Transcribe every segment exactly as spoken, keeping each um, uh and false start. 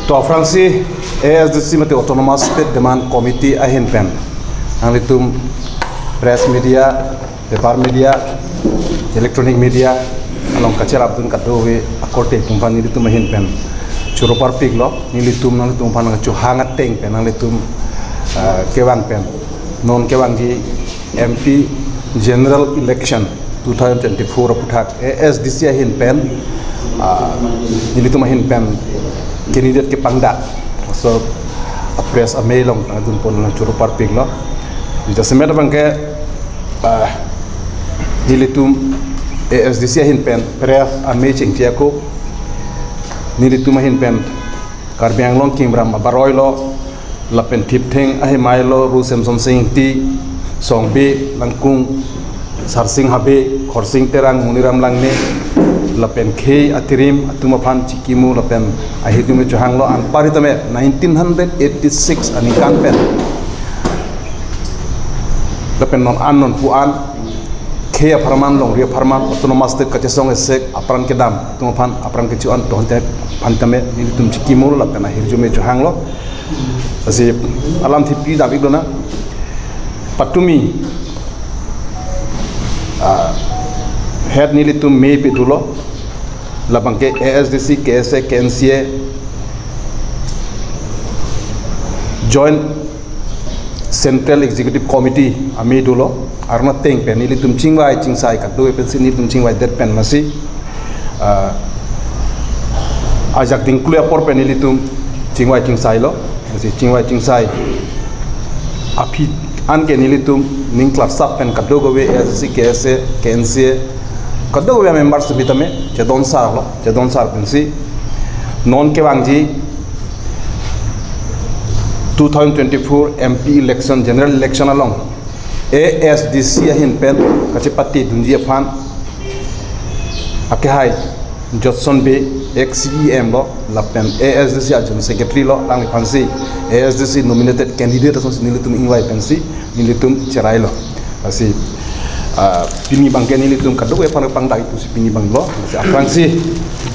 To aphrangsi A S D C mate Autonomous State Demand Committee ahin pen nanglitum press media, paper media, electronic media along kacherapdun kadokave akorte atum aphan nelitum ahin pen choro parpiklo. Nelitum nanglitum aphan nangchohang ateng pen nanglitum, ah, kevang pen non kevangji M P General Election two thousand twenty-four aputhak A S D C ahin pen, ah, nelitum ahin pen candidate kepangdak, so, ah, press amei along nangdunpon nangchoro parpiklo. Jasemet abangke, ah, nelitum A S D C ahin pen press amei chengche ako, nelitum ahin pen Karbi Anglong Kingram abaroi lo, lapen Thiptheng ahemai lo, Ru Semson Sing Ingti, Songbe Langkung, Sarsing Habe, Khorsing Terang, Muniram Langne, lapen khei atirim atum aphan chikimu lapen ahirjume chohanglo. Anpar hitame nineteen hundred eighty-six aningkan pen lapen non an non pu an khei apharman, longri apharman, autonomous state kachesong esek apran kedam atum aphan apran kecho-an atum aphan tame nelitum chikimu lapen ahirjume chohanglo. Lasi alamthe pidam-iklo na. Patumi, ah, head nelitum mei pedulo, labangke A S D C, K S A, K N C A, Joint Central Executive Committee amei dolo, arna ateng pen nelitum chingvai chingsai kadokave pensi nelitum chingvaidet pen masi, ah, ajak dingklu apor pen nelitum chingvai chingsailo. Masi chingvai chingsai aphi anke nelitum ning klarsap pen kadokave A S D C, K S A, K N C A, kadokave members atum hitame chedon sarlo, chedon sar pensi non kevangji two thousand twenty-four M P election, general election along A S D C ahin pen kachepatedunji aphan akehai Jotson Bey, ex C E M lo, lapen A S D C a General Secretary lo, alangliphansi A S D C nominated candidate asonsi nelitum ingvai pensi nelitum cherailo. Lasi, ah, pini abangke nelitum kadokave aphan pangdak-ik pusi pini abang lo. Lasi aphrangsi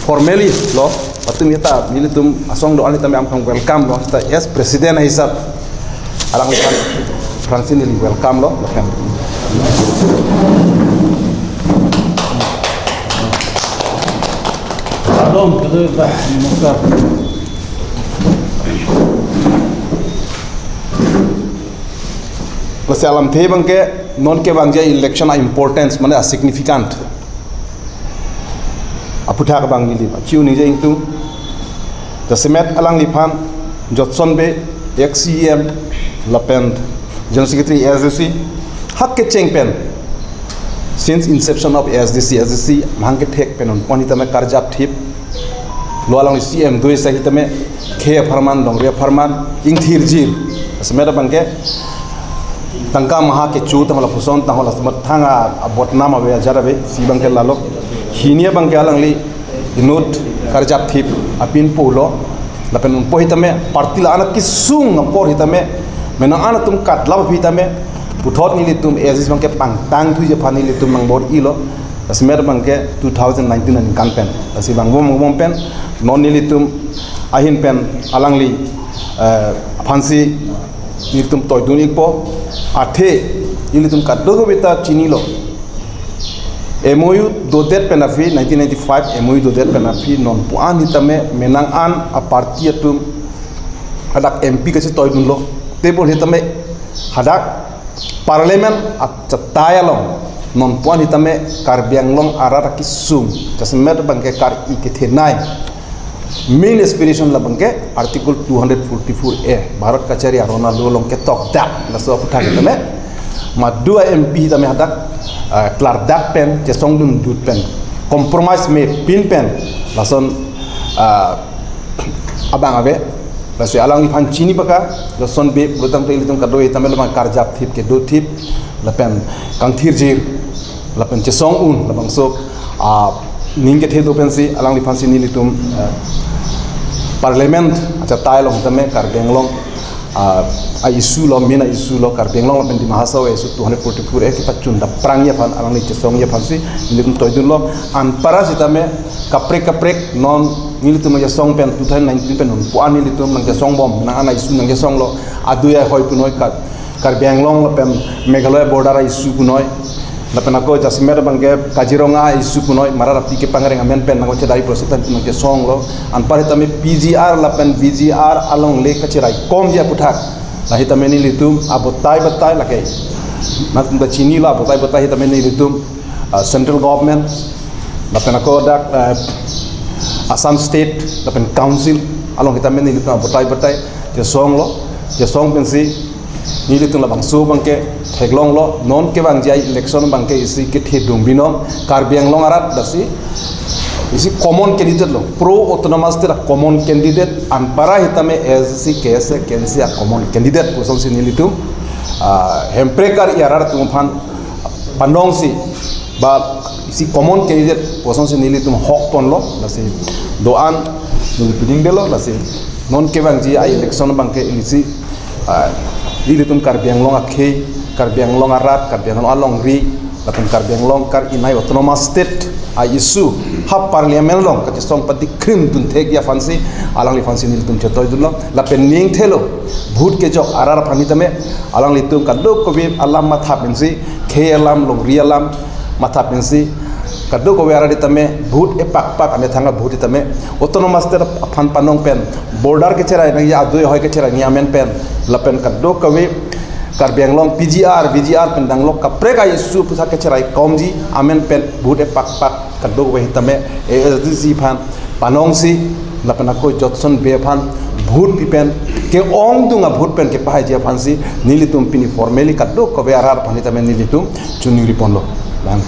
formally lo, patumi ta nelitum asong do-an tame alangliphan welcome lo, ta as president hisap alangliphan aphrangsi neli welcome lo, lapen. Pardon, kedo ba, namaskar. Lasi alamthe abangke non kevangji election a-importance, mane a-significant aputhak abang neli ba chiu ningje ingtung. Jasemet alangliphan Jotson Bey, ex C E M, lapen General Secretary A S D C, ha kecheng pen since inception of A S D C, A S D C mahang kethek pen non pu an hitame karjap thip lo, alangli C E M do-ik sai hitame khei apharman, longri apharman ingthirjir. Jasemet abangke tangka maha kecho tangka lapuson tangka lasemet thang a-, abodnam ave, ajat ave, isi abangke lalo. Hini abangke alangli inut karjap thip apin pulo, lapen non pu hitame party la-an kesung apor hitame, menang an atum katlap aphi tame puthot nelitum A S D C abangke pangtangthuji aphan nelitum nangbor-ilo. Jasemet abangke two thousand nineteen aningkan pen. Lasi vangbom vangbom pen non nelitum ahin pen alangli, eh, aphansi nelitum toidun-ikpo. Athe nelitum kadokave ta chinilo, M O U dodet pen aphi, nineteen ninety-five M O U dodet pen aphi non pu an hitame menang an a-party atum hadak M P kachetoidunlo. Tebol hitame hadak Parliament achatai along non pu an hitame Karbi Anglong arat akesung, jasemet abangke kar-i kethenei main aspiration labangke Article two hundred forty-four A, Bharat kachari aron alo along ketokdak, laso aputhak hitame madu a-M P hitame hadak, ah, klardak pen, chesongdundut pen, compromise mepin pen, lason, ah, abang ave. Lasi alangliphan chini baka, Jotson Bey pulotangte ilitum kadokave tame labang karjap thip, kedo thip, lapen kangthirjir, lapen chesong un, labangso, ah, ning kethe do pensi alangliphansi nelitum, eh, Parliament achatai along tame Karbi Anglong, ah, a-issue lo, main a-issue lo, Karbi Anglong lapen Dima Hasao a-issue two hundred forty-four A kepachun daprangji aphan, alangli chesongji aphansi nelitum toidunlo. Anparsi tame kaprek kaprek non Nelitum nangkesong pen two thousand nineteen pen un puan nelitum nangkesong bom, nang ana issue nangkesonglo, adui ahoi punoi, Kar-, Karbi Anglong lapen Meghalaya border issue punoi. Lapen ako jasemet abangke Kaziranga issue punoi, Mara Rapi kepangreng amen pen nangkachedai proses pen nangkesonglo. Anpar hitame P G R lapen V G R alongle kacheraikomji aputhak la hitame nelitum abotai batai lake. Nangtum ta chinilo, abotai batai hitame nelitum, ah, central government, lapen ako dak, ah, Assam state, lapen council along hitame nelitum abotai batai chesonglo, chesong pensi nelitum labangso abangke theklonglo, non kevangji a-election abangke isi kethedung binong, Karbi Anglong arat lasi isi common candidate lo, pro autonomous state a-common candidate, anpara hitame A S D C, K S A, K N C a-common candidate pu asonsi nelitum, ah, Hemprek ar-i arat atum aphan panongsi, ba isi common candidate pu asonsi nelitum hokponlo, lasi do-an neli piding delo, lasi non kevangji a-election abangke isi, ah, ilitum Karbi Anglong akhei, Karbi Anglong arat, Karbi Anglong alongri, lapen Karbi Anglong kar-inai autonomous state a-issue ha parliament along kachesong padi krim dun thekji aphansi, alangliphansi nelitum chetoidunlo, lapen ning thelo, vote kejok arat aphan hitame, alanglitum kadokave alam matha pensi, khei alam, longri alam matha pensi, kadokave arat hitame vote epakpak, amethang a-vote hitame autonomous state aphan panong pen, border kecherai nangji, adui ahoi kecherai nangji amen pen, lapen kadokave Karbi Anglong P G R, V G R pen danglo kaprek a-issue aputhak kacheraikomji amen pen vote epakpak kadokave hitame A S D C aphan panongsi, lapen ako Jotson Bey aphan vote pi pen, ke-ongdung a-vote pen kepahaiji aphansi nelitum pini formally kadokave arat aphan hitame nelitum choningriponlo. Lang.